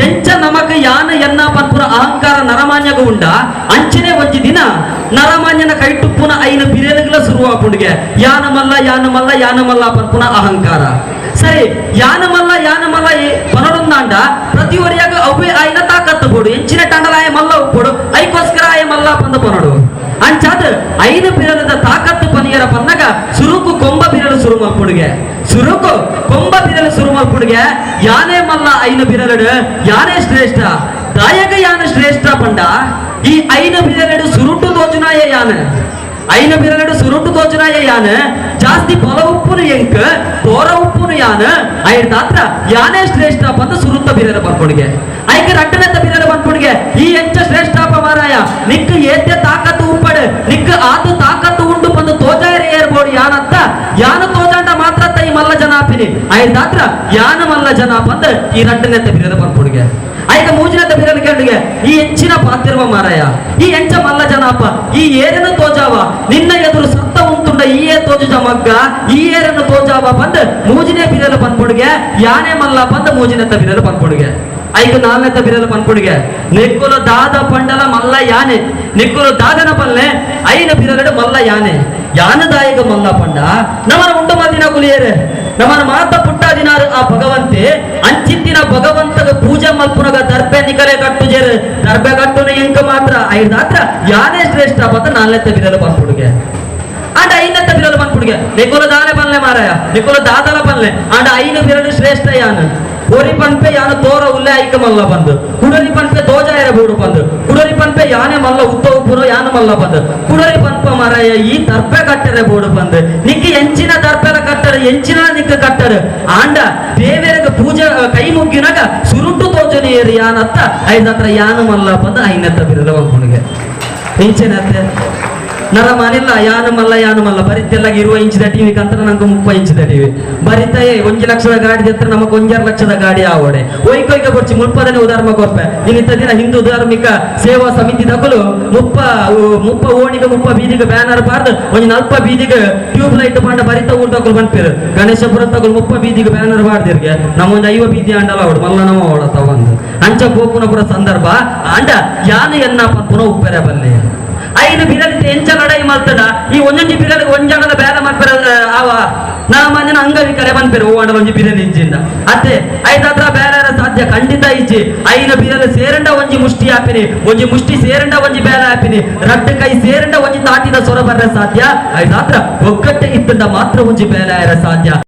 ಎಂಚ ನಮಕ್ ಯಾನ ಎನ್ನ ಪನ್ಪುನ ಅಹಂಕಾರ ನರಮಾನ್ಯಗ ಉಂಡ ಅಂಚನೆ ಒಂಜಿ ದಿನ ನರಮಾನ್ಯನ ಕೈಟುಪ್ಪುನ ಐನ ಬಿರೆಲುಗಳ ಶುರುವಾಪುಂಡಿಗೆ ಯಾನ ಮಲ್ಲ ಯಾನ ಮಲ್ಲ ಯಾನ ಮಲ್ಲ ಪನ್ಪುನ ಅಹಂಕಾರ. ಸರಿ, ಯಾನ ಮಲ್ಲ ಯಾನ ಮಲ್ಲ ಪನಡೊಂದಾಂಡ ಪ್ರತಿ ಒರಿಯಾಗ ಅವ್ವೇ ಆಯ್ನ ತಾಕತ್ತು ಬೋಡು ಎಂಚಿನ ಟಂಡಲಾಯ ಮಲ್ಲ ಉಪ್ಪೊಡು ಐಕೋಸ್ಕರ ಆಯ ಮಲ್ಲ ಪಂದ ಪನಡು. ಅಂಚಾದ ಐನು ಬಿರಲದ ತಾಕತ್ತು ಪನಿಯರ ಪನ್ನಗ ಸುರುಕು ಕೊಂಬ ಬಿರಲು ಸುರು ಮಲ್ಪುಡುಗೆ, ಸುರುಕು ಕೊಂಬ ಬಿರಲು ಸುರು ಮಲ್ಪುಡುಗೆ. ಯಾನೇ ಮಲ್ಲ ಐನು ಬಿರಲಡು ಯಾನೇ ಶ್ರೇಷ್ಠ ದಾಯಕ ಯಾನ ಶ್ರೇಷ್ಠ ಪಂಡ ಈ ಐನು ಬಿರಲಡು ಸುರುಟು ತೋಜುನಾಯ ಯಾನ, ಐನು ಬಿರಲಡು ಸುರುಟು ತೋಜುನಾಯ ಯಾನ, ಜಾಸ್ತಿ ಬಲ ಉಪ್ಪುನು ಎಂಕ್ ತೋರ ಉಪ್ಪುನು ಯಾನ, ಐರ್ದಾತ್ರ ಯಾನೇ ಶ್ರೇಷ್ಠ ಪಂದ ಸುರುತ್ತ ಬಿರಲ ಪನ್ಪುಡುಗೆ. ಐಕ ರಟ್ಟನೆತ್ತ ಬಿರಲ ಪನ್ಪುಡುಗೆ ಈ ಎಂಚ ಶ್ರೇಷ್ಠಾಪ ಮಾರಾಯ, ನಿಕ್ ಏತೆ ತಾಕತ್ತು ಉಪ್ಪಡು, ನಿಕ್ ಆತು ತಾಕತ್ತು ಉಂಡು ಪಂದು ತೋಜಾಯರ ಏರ್ಬೋಡು ಯಾನತ್ತ, ಯಾನ ತೋಜಾಂಡ ಮಾತ್ರ ತೈ ಮಲ್ಲ ಜನಾಪಿನಿ, ಐರ್ದಾತ್ರ ಯಾನ ಮಲ್ಲ ಜನ ಪಂದ ಈ ರಟ್ಟನೆತ್ತ ಬಿರಲ ಪನ್ಪುಡುಗೆ. ಐಕ ಮೂಜಿನತ್ತ ಬಿರಲ ಕೇಳಿಗೆ ಈ ಎಂಚಿನ ಪಾತಿರುವ ಮಾರಾಯ, ಈ ಎಂಚ ಮಲ್ಲ ಜನಾಪ, ಈ ಏರನ ತೋಜಾವ, ನಿನ್ನ ಎದುರು ಸತ್ತ ಉಂಟುಂಡ ಈಯೇ ತೋಜುಜ ಮಗ್ಗ, ಈ ಏರನ್ನು ತೋಜಾವ ಬಂದ್ ಮೂಜಿನೇ ಬಿರಲು ಪನ್ಪುಡುಗೆ. ಯಾನೇ ಮಲ್ಲ ಬಂದ್ ಮೂಜಿನೆತ್ತ ಬಿರಲು ಪನ್ಪುಡುಗೆ. ಐಕ ನಾಲ್ನೆತ್ತ ಬಿರಲು ಪನ್ಪುಡುಗೆ ನಿಕ್ಕುಲು ದಾದ ಪಂಡಲ ಮಲ್ಲ ಯಾನೆ, ನಿಕ್ಕುಲು ದಾದನ ಪಲ್ಲೆ ಐನ ಬಿರಲಡು ಮಲ್ಲ ಯಾನೆ, ಯಾನ ದಾಯಕ ಮಲ್ಲ ಪಂಡ ನಮನ ಉಂಡು ಮದಿನ ಕುಲಿಯರೆ ನಮನ ಮಾತ ಪುಟ್ಟ ದಿನಾರು ಆ ಭಗವಂತೆ ಅಂಚಿತ್ತಿನ ಭಗವಂತಗ ಪೂಜೆ ಮಲ್ಪುನಗ ದರ್ಬೆ ನಿಕಲೆ ಕಟ್ಟುಜೇರು, ದರ್ಬೆ ಕಟ್ಟುನ ಎಂಕ ಮಾತ್ರ ಐದಾತ್ರ ಯಾನೇ ಶ್ರೇಷ್ಠ ಪತ್ತ ನಾಲ್ನೆತ್ತ ಬಿರಲು ಪನ್ಪುಡುಗೆ. ಅಂಡ ಐನತ್ತ ಬಿರಲು ಪನ್ಪುಡುಗೆ ನಿಕುಲು ದಾನೆ ಪಲ್ಲೆ ಮಾರಾಯ, ನಿಕುಲು ದಾದಲ ಪಲ್ಲೆ ಅಂಡ ಐನು ಬಿರಲು ಶ್ರೇಷ್ಠ ಯಾನ. ಒರಿ ಪನ್ಪೆ ಯಾನ ತೋರ ಉಲ್ಲೆ ಐಕ ಮಲ್ಲ ಬಂದು, ಕುಡರಿ ಪನ್ಪೆ ತೋಜಾಯರ ಬೋಡು ಬಂದು, ಕುಡರಿ ಪನ್ಪೆ ಯಾನೆ ಮಲ್ಲ ಉತ್ತ ಉಪ್ಪುನೋ ಯಾನ ಮಲ್ಲ ಬಂದು, ಕುಡರಿ ಪನ್ಪ ಮಾರಾಯ ಈ ದರ್ಬೆ ಕಟ್ಟರೆ ಬೋಡು ಬಂದು, ನಿಕ್ಕ ಎಂಚಿನ ದರ್ಬೆಲ ಕಟ್ಟರು ಎಂಚಿನ ನಿಕ್ಕ ಕಟ್ಟರು ಆಂಡ ದೇವರಗ ಪೂಜೆ ಕೈ ಮುಗ್ಗಿನಾಗ ಸುರುಟು ತೋಜನೆ ಏರು ಯಾನತ್ತ ಐದತ್ರ ಯಾನು ಮಲ್ಲ ಬಂದು ಐನತ್ತ ಬಿರಲ ಪನ್ಪುಣಿಗೆ. ಇಂಚಿನತ್ತೆ ನರಮಾನಿಲ್ಲ ಯಾನು ಮಲ್ಲ ಯಾನು ಮಲ್ಲ ಬರಿತೆಲ್ಲ ಇರುವ ಇಂಚಿದ ಟಿವಿ ಕಂತ್ರ ನಂಗೆ 30 ಇಂಚಿದ ಟಿವಿ ಬರಿತಾಯೇ 1 ಲಕ್ಷದ ಗಾಡಿ ಹತ್ರ ನಮಗ್ 1.5 ಲಕ್ಷದ ಗಾಡಿ ಆವಡೆ ಒಯ್ಕೊಯ್ಕ ಕೊರ್ಚಿ ಮುಲ್ಪದನೆ ಉದಾರ್ಮ ಕೊರ್ಪೆ. ಇನ್ನಿತ್ತ ದಿನ ಹಿಂದೂ ಧಾರ್ಮಿಕ ಸೇವಾ ಸಮಿತಿ ದಕಲು ಮುಪ್ಪ ಮುಪ್ಪ ಓಣಿಗ ಮುಪ್ಪ ಬೀದಿಗೆ ಬ್ಯಾನರ್ ಬಾರ್ದು ಒಂಜಿ ನಲ್ಪ ಬೀದಿಗೆ ಟ್ಯೂಬ್ ಲೈಟ್ ಪಾಂಡ ಬರಿತ ಊರ್ ತಕಲು ಬನ್ಪೇರು ಗಣೇಶಪುರ ತಕಲು ಮುಪ್ಪ ಬೀದಿಗೆ ಬ್ಯಾನರ್ ಬಾರ್ದಿರ್ಗೆ ನಮ್ಮ ಒಂದು ಐವ ಬೀದಿ ಅಂಡಲ ಅವಡು ಮಲ್ಲ ನಮ್ಮ ಅವಳ ತಗೊಂಡು ಅಂಚ ಪೋಪುನ ಪುರ ಸಂದರ್ಭ ಅಂಡ ಯಾನು ಎನ್ನ ಪುನಃ ಉಪ್ಪೆರೆ ಬಲ್ಲೆ ಐದು ಬಿರಲಿತ ಎಂಚ ಲಡಾಯಿ ಮಲ್ತಡ ಈ ಒಂದೊಂಜಿ ಬಿರಲಿಗೆ ಒಂಜಾಣದ ಬೇರೆ ಮಲ್ಪೆರ ಆವ ನಾ ಮಾನ್ಯನ ಅಂಗವಿಕಲೆ ಬನ್ಪೆರು ಓ ಒಂಜಿ ಬಿರಲಿ ಇಜ್ಜಿಂದ ಅತ್ತೆ ಐದಾತ್ರ ಬೇರೆ ಸಾಧ್ಯ ಖಂಡಿತ ಇಜ್ಜಿ. ಐನ ಬಿರಲು ಸೇರಂಡ ಒಂಜಿ ಮುಷ್ಟಿ ಆಪಿನಿ, ಒಂಜಿ ಮುಷ್ಟಿ ಸೇರಂಡ ಒಂಜಿ ಬೇರೆ ಆಪಿನಿ, ರಡ್ಡು ಕೈ ಸೇರಂಡ ಒಂಜಿ ತಾಟಿದ ಸೊರ ಬರ್ರೆ ಸಾಧ್ಯ, ಐದಾತ್ರ ಒಗ್ಗಟ್ಟೆ ಇತ್ತಂಡ ಮಾತ್ರ ಒಂಜಿ ಬೇಲೆ ಆಯರ ಸಾಧ್ಯ.